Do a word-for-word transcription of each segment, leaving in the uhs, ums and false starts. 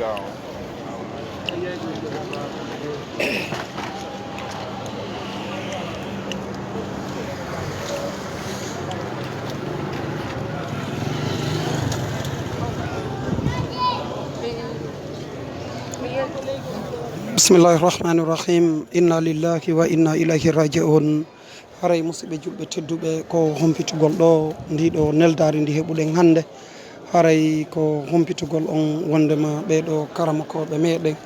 Bismillahi rahmani rahim. Inna lillahi wa inna ilayhi raji'un. Haray, musidɓe julɓe tedduɓe, ko humpitugol ɗo ndiɗo neldaari ndi heɓuɗen hannde. Haray ko humpitugol on wonndema ɓee ɗo karamokooɓe meɗen,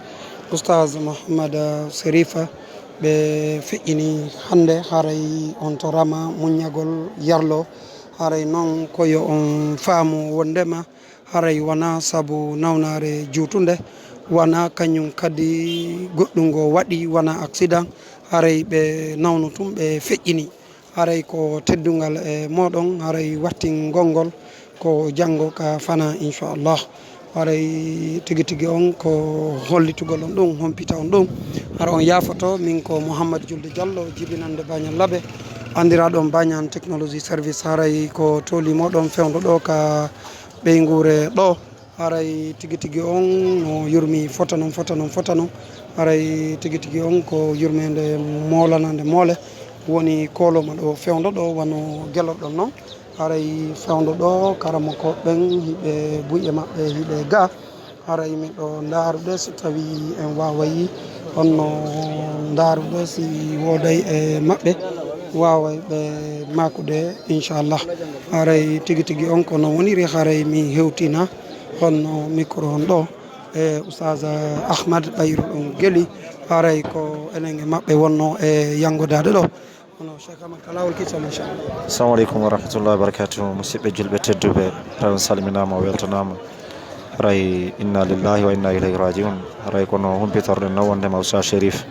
Oustaz Mouhammad Serifa, ɓe feƴƴini hannde. Haray on torama muññagol yarlo. Haray noon ko yo on faamu wonndema haray wonaa sabu nawnaare juutunde, wonaa kañum kadi goɗɗum ngo waɗi, wonaa accident, haray ɓe nawno tun, ɓe feƴƴini. Haray ko teddungal e mooɗon, haray wattingol ngol ko janngo ka fana, inchallah. Haray tigi tigi on ko hollitugol on ɗum, hompita on ɗum. Hara on yaafoto, min ko Mouhammad Julde Diallo, jibinande Bañal Labe, anndiraaɗo on Bañal Technology Service. Haray ko toli mooɗon fewndo ɗo ka ɓeynguure ɗo. Haray tigi tigi on no yurmi fota non, fota non, fota non. Haray tigi tigi on ko yurmeende moolanande moole woni koloma ɗo fewndo ɗo wano gelorɗon non. Haray fewndo ɗo karamoko ɓen hiɓe buyɗe maɓɓe hiɓe ga. Haray miɗo ndaarude so tawi en waawayi honno ndaarude si wooday e maɓɓe waaway ɓe maakude, inchallah. Haray tigi tigi on ko no woniri, haray mi hewtina honno micro on ɗo e Oustaz Ahmad Ɓayru ɗum Geli. Haray ko enen e maɓɓe wonno e yanngodaade ɗo. Hono Cheikh Ahmad ka laawol kisal, inchallah. Assalamu aleykum wa rahmatullahi wa barakatuh. Musidɓe julɓe tedduɓe, tawi on salminaama, o weltanaama. Haray inna lillahi wa inna ilayhi raji'un. Haray kono humpitorɗen no wondema Oustaz Chérif.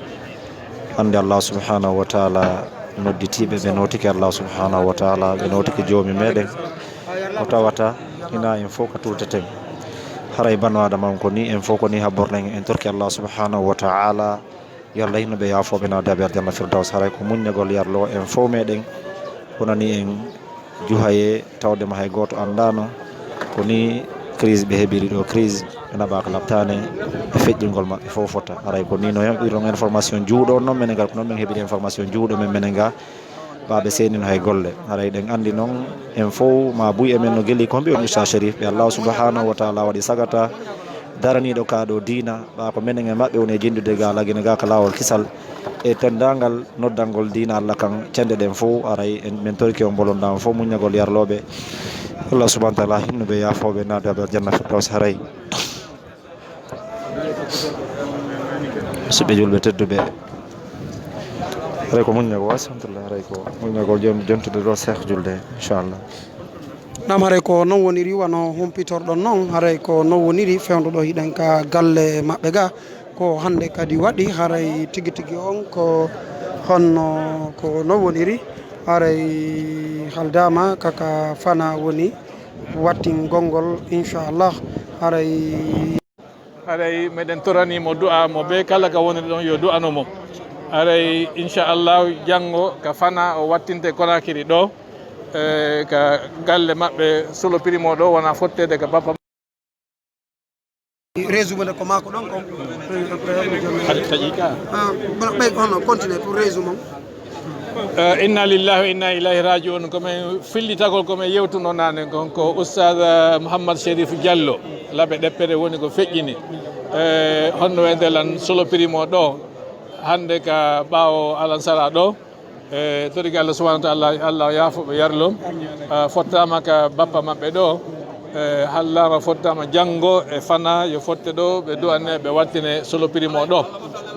Hannde Allah subhanahu wa taala nodditiiɓe, ɓe nootike Allah subhanahu wa taala, ɓe nootike joomi meɗen. Ko tawata ina en fof ka tulteten. Haray banu Adama on ko ni, en fof ko ni habborɗen, en torki Allah subhanahu wa taala. Yo Allah hinno ɓe yaafooɓe, naatde ɓe aljanna firdaws. Haray ko muññagol yarlo en fof meɗen. Wonani en juhaye, tawde ma hay gooto anndaano. Ko ni crise ɓe heɓiri ɗo, crise ɓe naɓaaka laɓtaane e feƴƴingol maɓɓe fof fota. Haray ko ni no yamɗiron information juuɗo on noon menen ngal, ko noon men heɓiri information juuɗo men menen nga. Ɓaaɓe seenino hay golle. Haray ɗen anndi noon, en fof ma buy e men no Geli ko mbiyon Oustaz Chérif, ɓe Allah subhanahu wa taala waɗi sagata daraniiɗo ka ɗo diina, ɓa ko menen e maɓɓe woni e jenndude ga lagine ga ka laawol kisal. E tenndaangal noddangol diina Allah kan, cennde ɗen fof, haray en, men torike on, bolonɗaa on fof, muññagol yarlooɓe. Allah subhanahu wa taala hinnuɓe, yaafooɓe, naatde ɓe aljanna firdaws. Haray Musidɓe julɓe tedduɓe, haray ko muññagol, alhamdulillah, haray ko muññagol jon-, jontude ɗo Cheikh julde, inchallah. Naam, haray ko noon woniri, wano humpitorɗon noon, haray ko noon woniri, fewndo ɗo hiɗen ka galle maɓɓe ga, ko hannde kadi waɗi, haray tigi tigi on ko honno, ko noon woniri, haray haaldaama kaka fana woni wattingol ngol, inchallah, haray. Haray meɗen toranii mo du'a mo bee kala ka woniri ɗon, yo du'ano mo. Haray, inchallahu, janngo ka fana o wattinte Konakiri ɗo, e, ka galle maɓɓe Solo Primo ɗo, wona fotteede ka bappa. Réseau mo nde ko maako ɗon kon. Hade taƴi ka. Ah, ɓay, ɓay, hono, continue pour réseau mon. Eh, inna lillahi wa inna ilayhi raji'un. Ko men fillitagol, ko men yewtuno naane kon, ko Oustaz, eh, Mouhammad Chérif Diallo, Labe Ɗeppere woni ko feƴƴini. Eh, honno wende lan Solo Primo ɗo, hannde ka ɓaawo Alansara ɗo. Eh, torike Allah subhanahu wa ta'ala, Allah yaafo ɓe yarlo. Eh, fottama ka bappa maɓɓe ɗo. E, haaldaama, fottaama janngo e fana, yo fotte ɗo, ɓe du'ane, ɓe wattine Solo Primo ɗo.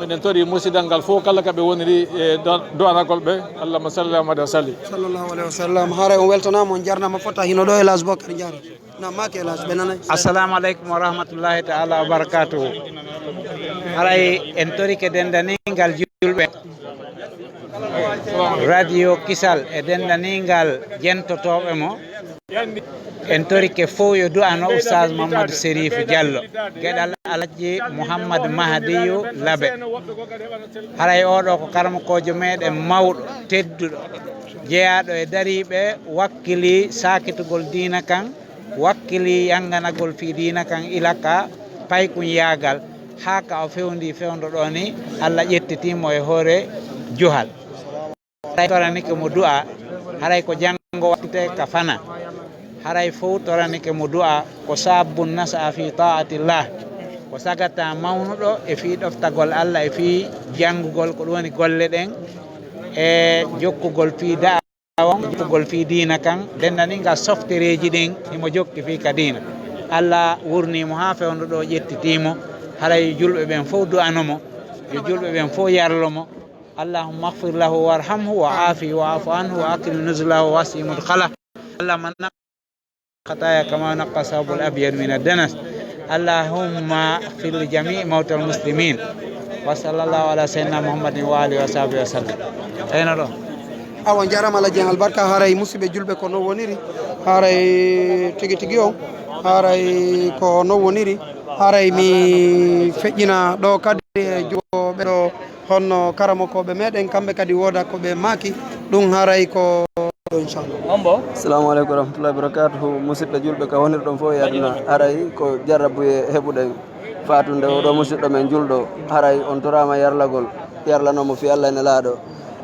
Minen tori musidal ngal fof, kala ka ɓe woniri e do-, du'anagol ɓe. Allahumma salli ala Muhammad wa sallim. Sallallahu alayhi wa sallam. Haray on weltanaama, on jarnaama, fotta hino ɗo, El Hadj Bokar Diarra. Na maake El Hadj, ɓe nanay. Assalamu aleykum wa rahmatullahi ta'ala wa barakatuhu. Haray en torike denndaningal julɓe. Radio Kisal e denndaningal jentotooɓe mo. En torike fof yo du'ano Oustaz Mamadou Serifou Diallo, geɗal Alhaji Mouhammad Mahdiyu Labe. Haray oɗo ko karamokoojo meɗen mawɗo, tedduɗo, jeyaaɗo e dariiɓe wakkili saakitugol diina kan, wakkili yannganagol fii diina kan ila ka paykunyaagal, haa ka o fewndi fewndo ɗo ni, Allah ƴettiti mo e hoore juhal. Haray toranike mo du'a, haray ko janngo wattete ka fana. Haray fow toranike mo du'a, ko sabbun nasa'a fi ta'atillah. Ko sagata mawnuɗo e fii ɗoftagol Allah, e fii janngugol ko ɗum woni golle ɗen, e jokkugol fii da'a on, jokkugol fii diina kan, dendani nga softereeji ɗin, himo jokki fii ka diina. Allah wurni mo haa fewndo ɗo ƴettiti mo, haray julɓe ɓen fow du'ano mo, yo julɓe ɓen fow yarlo mo. Allahumma ighfir lahu warhamhu wa afihi wa afu anhu wa akrim nuzulahu wa wasi mudkhalah. Allahumma naqqa khataya kama naqqa thawbul abyad min ad-danas. Allahumma ighfir li jami'i mawtal muslimin. Wa sallallahu ala sayyidina Muhammadin wa alihi wa sahbihi wa sallam. Eyno ɗo. Awa, on jarama Alhaji en albarka, haray musidɓe julɓe ko no woniri, haray tigi tigi on, haray ko no woniri, haray mi feƴƴina ɗo kadi e jugo ɓe ɗo honno karamokooɓe meɗen, kamɓe kadi wooda ko ɓe maaki, ɗum haray ko ɗo inchallah. Assalamu aleykum warahmatullahi wabarakatuhu. Musidɓe julɓe ka wonirɗon fof e aduna, haray ko jarrabuye heɓuɗen fatunde oɗo musidɗo men julɗo, haray on torama yarlagol, yarlanomo fi Allah ene laaɗo.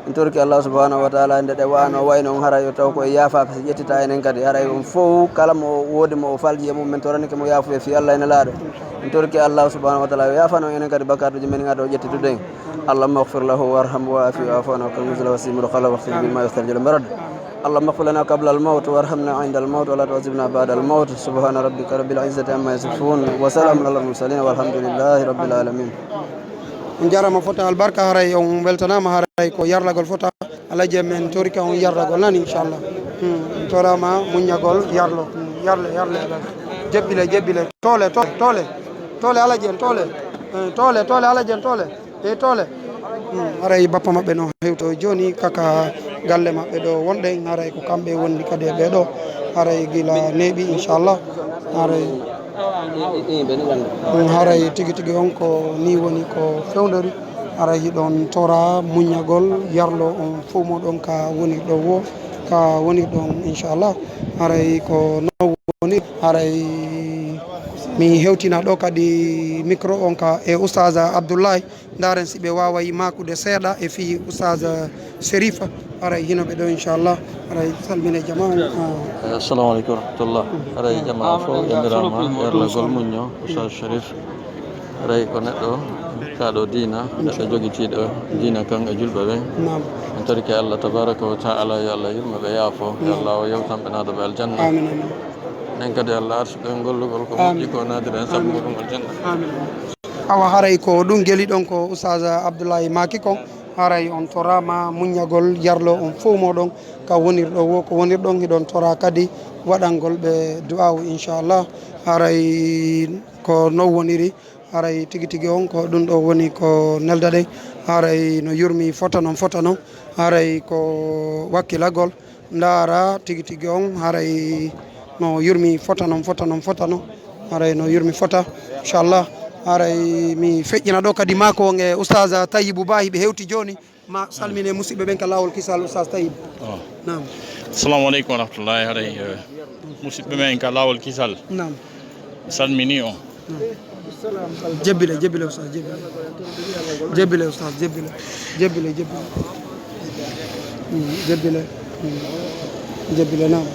En torki Allah subhanahu wa taala nde ɗe wano wayno on, haray o taw ko e yaafaɓe, so ƴettita enen kadi, haray on fof kala mo woodi mo o falji e mum, men toranike mo yaafuye fi Allah ene laaɗo. En torki Allah subhanahu wa taala yo yaafano enen kadi bakkaatuji men ŋaade o ƴettitude en. Allahumma ighfir lahu warhamhu wa afihi wa'fu anhu wa akrim nuzulahu wa wasi mudkhalahu waghsilhu bil ma'i was salji wal barad. اللهم اغفر لنا قبل الموت وارحمنا عند الموت ولا تعذبنا بعد الموت. سبحان ربك رب العزة عما يصفون وسلام على المرسلين والحمد لله رب العالمين. On jarama fota albarka, haray on weltanama, haray ko yarlagol fota. Alhaji men torika on yarlagol nan inchallah. Hmm, torama muññagol yarlo. Hmm, yarle, yarle, yarle. Jebbile, jebbile. Tole, tole, tole. Tole Alhaji en, tole. Eh, tole, tole Alhaji en, tole. E tole. Hmm, haray bappa maɓɓe no hewto joni kaka galle maɓɓe ɗo wonɗen, haray ko kamɓe wondi kadi e ɓe ɗo, haray gila neeɓi inchallah. Haray, hmm, haray tigi tigi on ko ni woni ko fewndori, haray hiɗon tora muññagol yarlo on fof mo ɗon ka woni ɗo wo, ka woni ɗon inchallah. Haray ko no woni, haray mi hewtina ɗo kadi micro on ka e Oustaz Abdoulaye. Ndaren si ɓe waaway maakude seeɗa e fii Oustaz Serifa. Haray hino ɓe ɗo, inchallah. Haray salmine jama. Ah. Eh, assalamu aleykum wa rahmatullah. Haray jama fof yamiraama yarlagol muñño Oustaz Sherif. Haray ko neɗɗo kaɗo diina, neɗɗo jogitiiɗo diina kan e julɓe ɓen. Naam. En torike Allah tabaraka wa taala, yo Allah yurmo ɓe, yaafo. Yo Allah o yewtan ɓe, naado ɓe aljanna. Amin, amin. Enen kadi Allah arsuɗo en gollugol ko moƴƴi ko, naadira en sabu muɗum aljanna. Amin. Awa, haray ko ɗum geli ɗon ko Oustaz Abdoulaye maaki kon, haray on torama muññagol yarlo on fof moɗon ka wonirɗo wo, ko wonirɗon hiɗon tora kadi waɗangol ɓe du'aawu inchallah. Haray ko non woniri, haray tigi tigi on ko ɗum ɗo woni ko neldaɗen, haray no yurmi fota non fota non, haray ko wakkilagol. Ndaara tigi tigi on, haray no yurmi fota non, fota non, fota non. Haray no yurmi fota, inchallah. Haray mi feƴƴina ɗo kadi maako on e Oustaz Tayyibou Ba, hiɓe hewti jooni. Ma salmine musidɓe ɓen ka laawol kisal, Oustaz Tayyib. Oh. Naam. Assalamu aleykum wa rahmatullahi. Haray, eh, musidɓe men ka laawol kisal. Naam. Salmini on. Jebbile, jebbile, Oustaz, jebbile. Jebbile, Oustaz, jebbile. Jebbile, jebbile. Mm, jebbile. Mm. Jebbile, naam.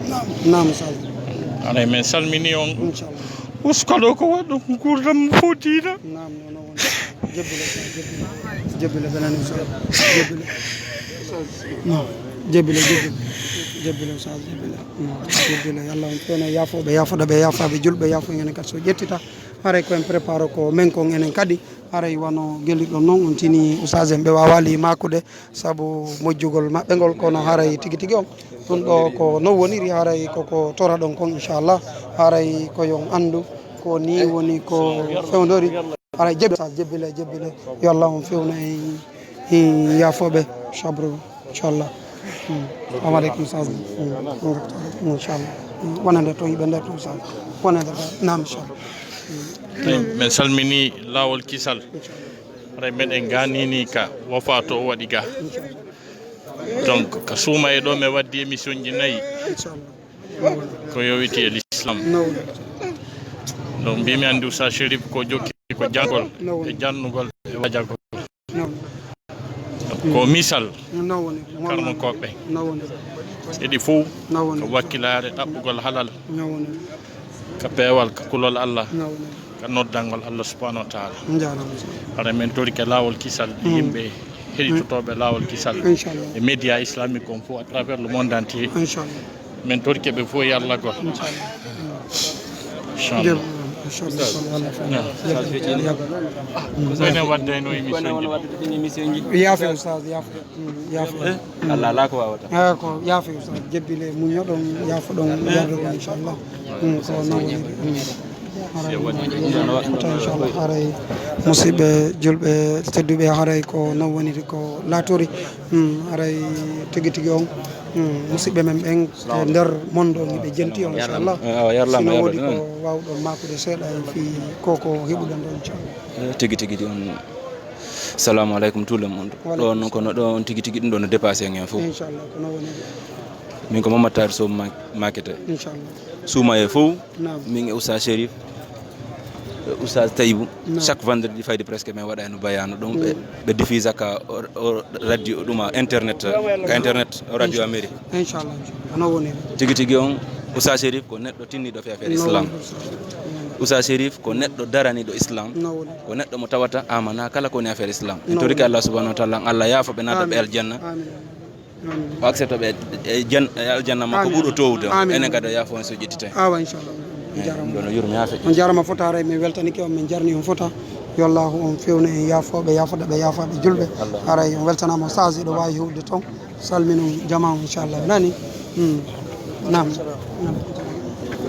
Naam, naam, Oustaz. Haray, men salmini on. Inchallah. Usko ɗo ko waɗɗo ko nguurdam fotiina. Naam, non, non, woni. Jebbile, Oustaz, jebbile. Jebbile, benani, Oustaz. Jebbile. Non, jebbile, jebbile. Jebbile, Oustaz, jebbile. Mm, jebbile. Yo Allah on fewna yaafoɓe, yaafoɗo ɓe, yaafaɓe julɓe, yaafo en enen kadi so ƴettita. Haray ko en prépare ko men kon enen kadi. Haray wano gelliɗon non, on tini Oustaz en ɓe waawali maakude sabu mojjugol maɓɓe ngol, kono haray tigi tigi on. Ɗum ɗo ko non woniri, haray koko toraɗon kon, inchallah. Haray ko yon anndu ko ni woni ko fewndori. Haray jebbile, Oustaz, jebbile, jebbile. Yo Allah on fewna en, en yaafoɓe, sabru. Inchallah. Hmm. Wa aleykum salam. Hmm. Inchallah. Hmm. Wonande toon, yiɓe nder toon, inchallah. Wonande toon. Naam, inchallah. Hmm. Eyi, men salmini laawol kisal. Haray meɗen ganini ka wafa to o waɗi ga. Donc, ka suuma e ɗo, mi waddi émission ji nayi. Inchallah. Ko yowiti e l'islam. No. Mbimi anndi Oustaz Chérif ko jokki ko janngol e jannugol e wajagol. Ko misal karmakooɓe eɗi fow ko wakkilaare ɗaɓɓugol halal ka peewal ka kulol Allah ka noddangol Allah subhanahu wa taala. Hara men torike laawol kisal e yimɓe heɗitotoɓe laawol kisal e média islamique on fof à travers le monde entier. Min torike ɓe fof yallagol. Inchallah. Koyne waddayno émission ji. Yaafe oustaz, yaafe. Yaafe. Allah ala ko wawata. Eyi ko yaafe oustaz, jebbile muñoɗon, yaafoɗon, yardoɗon inchallah. Ko nawoniri. Haray inchallah haray musidɓe julɓe tedduɓe, haray ko non woniri ko laatori. Haray tigi tigi on musidɓe men ɓen e nder monde on ɓe jenti on inchallah. Sino woodi ko wawɗon makude seeɗa e fii ko ko heɓuɗen ɗo inchallah. Tigi tigi di on. Salamu aleykum tout le monde. Ɗon kono ɗo on tigi tigi ɗum ɗo no dépassé en fof. Inchallah ko non woniri. Min ko Mamadou Tahir Sow makete. Inchallah. Suumaye fof. Min e Oustaz Chérif, Oustaz Taïbou, chaque vendredi fayde presque min waɗa no bayano ɗum. Ɓe diffuse ka radio ɗuma internet ka internet o radio amérique. Inchallah. Tigi tigi on Oustaz Chérif ko neɗɗo tinniɗo fi affaire islam. Oustaz Chérif ko neɗɗo daraniɗo islam. Ko neɗɗo mo tawata amana kala ko woni affaire islam. En torike Allah subhanahu wa taala, Allah yaafo ɓe naata ɓe aljanna. O accepte ɓe e jan- e aljanna makko ɓuuɗo towde on. Enen kadi o yaafo on so ƴettite. Awa inchallah. On jarama. Ɗo no yurmi haa feƴƴi. On jarama fota, haray min weltanike on, min jarni on fota. Yo Allahu on fewnu en, yaafooɓe yaafoɗa ɓe, yaafaaɓe julɓe. Haray on weltanama, o sage ɗo wawi hewde toon. Salminon jama on inchallah nani. Nam.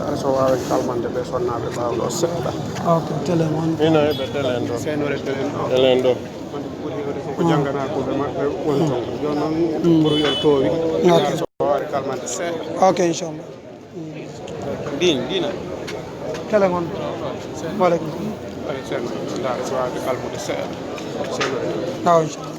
Ara so wawen kalmande ɓe sonnaaɓe ɓaawo ɗo seeɗa. Ok, telen on. Ina e ɓe telen ɗo. Telen ɗo. Ko jangana ko ɓe maɓɓe woni toon. Jooni noon pour yo toowi. Ok. So wawi kalmande seeɗa. Ok inchallah. Ndin ndina. Telen on. Waleykum salam. Ndaare so wawi kalmude seeɗa. Awa inchallah.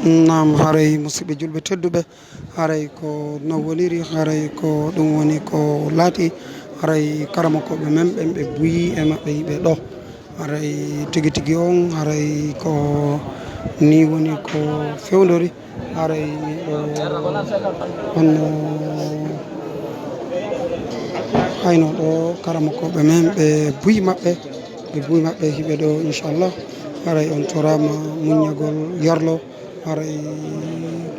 Nam, haray musidɓe julɓe tedduɓe, haray ko no woniri, haray ko ɗum woni ko laati, haray karamokooɓe men ɓen ɓe buyi e maɓɓe yiɓe ɗo. Haray tigi tigi on, haray ko ni woni ko fewndori. Haray miɗo honno hayno ɗo karamokooɓe men ɓe buy maɓɓe, ɓe buy maɓɓe hiɓe ɗo inchallah. Haray on torama muññagol yarlo. Haray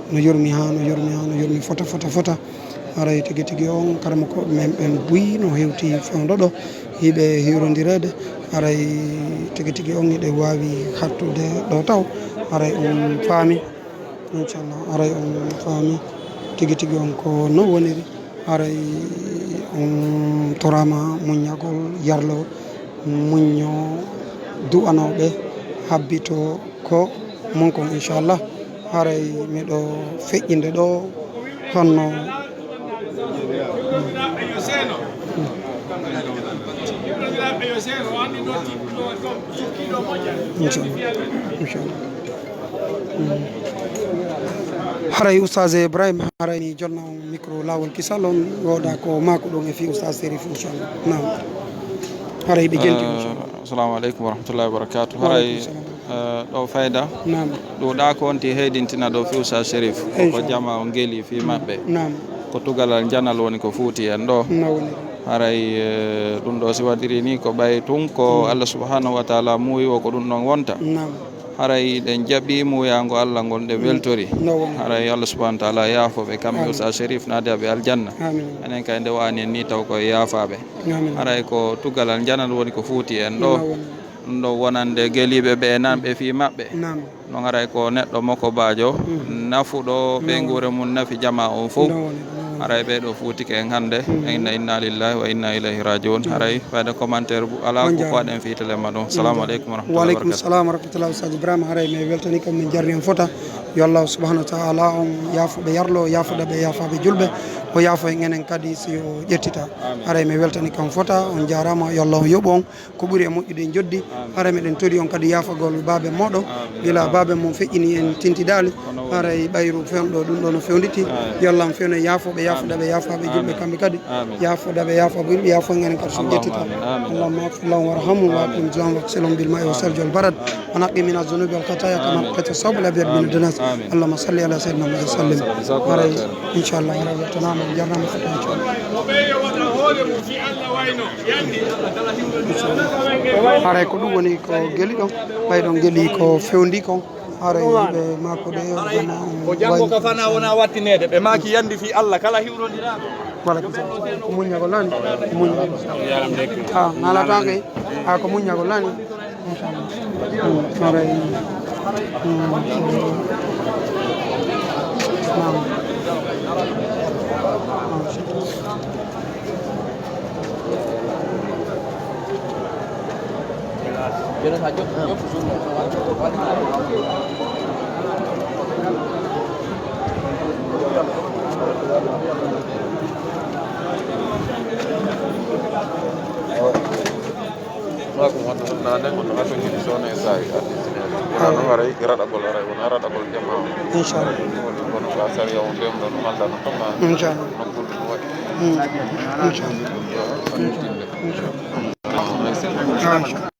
no yurmi ha no yurmi ha no yurmi fota fota fota. Haray tigi tigi on karamokooɓe men ɓen buy no hewti fewndo ɗo hiɓe hirondireede. Haray tigi tigi on hiɗe wawi hattude ɗo taw. Haray on faami. Inchallah, aray on faami tigi tigi on ko no woniri. Aray on torama muññagol yarlo muñño du'anooɓe habbito ko mon kon inchallah. Aray miɗo feƴƴinde ɗo honno. Inchallah. Inchallah. Haray Oustaz Ibrahima, haray mi jonna on micro laawol kisal, on wooda ko maako ɗon e fii Oustaz Serif, inchallah. Naam. Haray ɓe jenti, inchallah. Assalamu aleykum wa rahmatullahi wa barakatuh. Haray ɗo fayda ɗuuɗa ko on ti heydintina ɗo fii Oustaz Serif. Ko jama on geli fii maɓɓe. Naam. Ko tugalal janal woni ko fuuti en ɗo. Haray ɗum ɗo si waɗiri ni ko ɓay tun ko Allah subhanahu wa taala muuyi o ko ɗum ɗon wonta. Haray ɗen jaɓi muuyaango Allah ngol, ɗe weltori. Haray Allah subhanahu wa taala yaafo ɓe kamɓe, Oustaz Sherif naade aɓe aljanna. Enen kay nde waani en ni taw koye yaafaaɓe. Haray ko tugalal janal woni ko fuuti en ɗo. Ɗum ɗo wonande geliiɓe ɓe e nanɓe fii maɓɓe. Non haray ko neɗɗo mokobaajo nafuɗo ɓeynguure mum, nafi jama on fof. Haray ɓee ɗo fuutike en hannde. Inna, inna lillahi wa inna ilayhi rajiun. Haray fayda commentaire bu alaa ko ko waɗen fii tele ma ɗum. Salamu aleykum wa rahmatullahi wa barakatuh. Salam wa rahmatullahi, Oustaz Ibrahima. Haray mi weltani kam, min jarni on fota. Yo Allah subhanahu wa ta'ala on yaafo ɓe yarlo, yaafoɗa ɓe yaafaaɓe julɓe, o yaafo en enen kadi si o ƴettita. Haray mi weltani kan fota, on jaaraama, yo Allah on yoɓu on ko ɓuri e moƴƴude e joddi. Haray meɗen tori on kadi yaafagol baabe mooɗon, gila baabe mon feƴƴini en tintidaali. Haray ɓayru fewndo ɗum ɗo no fewnditi. Yo Allah on fewno e yaafo ɓe yaafoɗa ɓe yaafaaɓe julɓe kamɓe kadi. Yaafoɗa ɓe yaafaaɓe julɓe, yaafo en enen kadi so ƴettita. اللهم اغفر لهم وارحمهم وعافهم واعف عنهم واغسلهم بالماء والثلج والبرد. ونقهم من الذنوب والخطايا كما ينقى الثوب الأبيض من الدنس. اللهم صل على سيدنا محمد وسلم. Haray, inchallah, haray weltanaama, jarnaama fota, inchallah. Haray ko ɗum woni ko geli ɗon, ɓay ɗon geli ko fewndi kon. Haray ɓe maako ɗe, o janngo ka fana wona wattineede, ɓe maaki yandi fii Allah kala hiwrondiraaɗo. Wala ko muññagol lani, ko muññagol. Ah, nalata kay. Ah, ko muññagol lani. Inchallah. Mm, haray. Mm, naam. Maa ko wonde won naane, kono haa so ñiɗi sowno e saa'i arti sineede. Wona noon haray raɗagol, haray wona raɗagol jamaa o. Inchallah. Kono ka sariya on fewndo no malda no tuma. Inchallah. Nokkude no waɗi. Mm. Inchallah. Yo, on tinde. Inchallah. Merci. Ah, inchallah.